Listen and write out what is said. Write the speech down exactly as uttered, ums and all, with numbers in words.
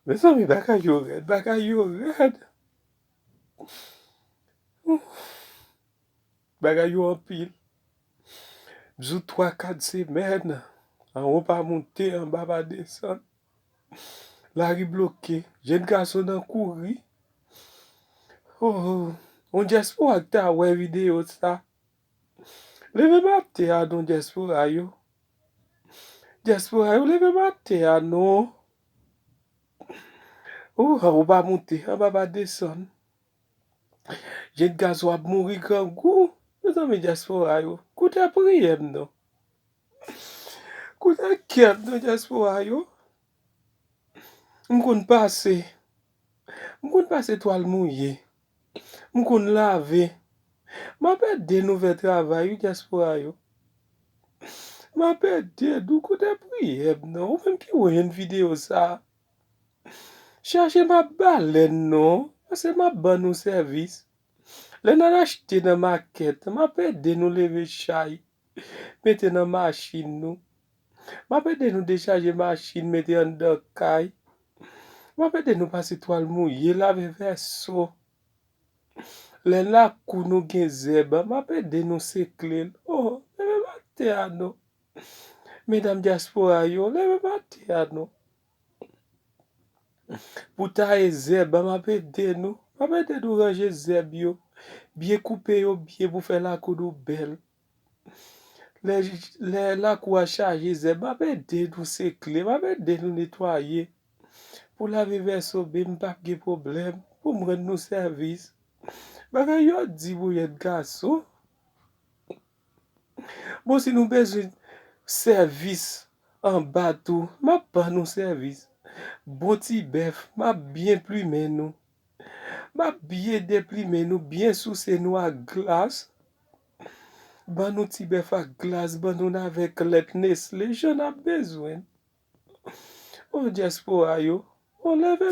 Mezanmi, bagay yo rèd, bagay yo rèd. Bagay yo anpil. M sou twa kat semèn, anwo pa moute, anba pa desann. Lari bloke, jenn gason nan kouri. Oh, yon dyaspora ki ta wè videyo sa. Leve m atè a non, dyaspora yo. Dyaspora yo, leve m atè a non. Oh, anwo pa moute, anba pa desann. Jenn gason ap mouri grangou. Mezanmi, dyaspora yo, koute priyè m non. Koute kè m non, dyaspora yo. M konn pase. M konn pase twal mouye. M konn lave. M ap ede nou fè travay wi, dyaspora yo. M ap ede nou, koute priyè m non. Ou menm ki wè videyo sa, chache m ap ba lèn non, paske m ap ban nou sèvis. Lè n al achte nan makèt, m ap ede nou leve chay, mete nan machin nou. M ap ede nou dechaje machin, mete anndan kay. M ap ede nou pase twal mouye, lave vèso. Lè lakou nou gen zèb, m ap ede nou sekle l. Oh, leve m atè a non. Medam dyaspora yo, leve m atè a non. Pou taye zèb, m ap ede nou. M ap ede nou ranje zèb yo. Byen koupe yo byen pou fè lakou nou bèl. Lè, lè lakou a chaje zèb, m ap ede nou sekle, m ap ede nou netwaye. Pou lave vèso byen, m p ap gen pwoblèm. Pou m rann nou sèvis. Bagay yo di pou jèn gason. Bon, si nou bezwen sèvis anba tou, m ap ban nou sèvis. Bon ti bèf, m ap byen plimen nou. M ap byen deplimen nou, byen souse nou ak glas. Ban nou ti bèf ak glas, ban nou navèt lèt Nestle, jan n ap bezwen. O dyaspora yo, o leve